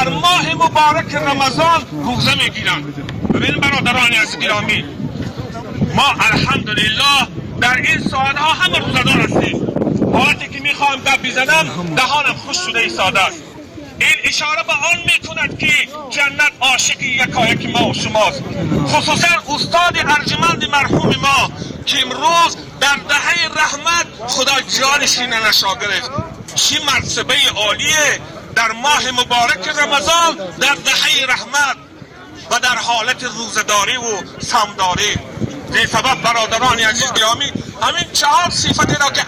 Дар моҳи муборак Рамазон рӯза мегиранд. Бибин, бародарони азиз гиромӣ, мо, алҳамдулиллоҳ, дар ин соатҳо ҳама рӯзадор ҳастем. Ҳолате ки мехоҳам гап бизанам, даҳонам хушк шуда истодааст. Ин ишора ба он мекунад, ки ҷаннат ошиқи якояки мо ва шумост, хусусан устоди арҷманди марҳуми мо, ки имрӯз дар даҳаи раҳмат Худо ҷони ширинашро гирифт. Чӣ мартабаи олие дар моҳи муборак Рамазон, дар даҳаи раҳмат ва дар ҳолати рӯзадорӣ ва савмдорӣ. Ин сабаб, бародарони азиз гиромӣ, ҳамин чаҳор сифатеро ки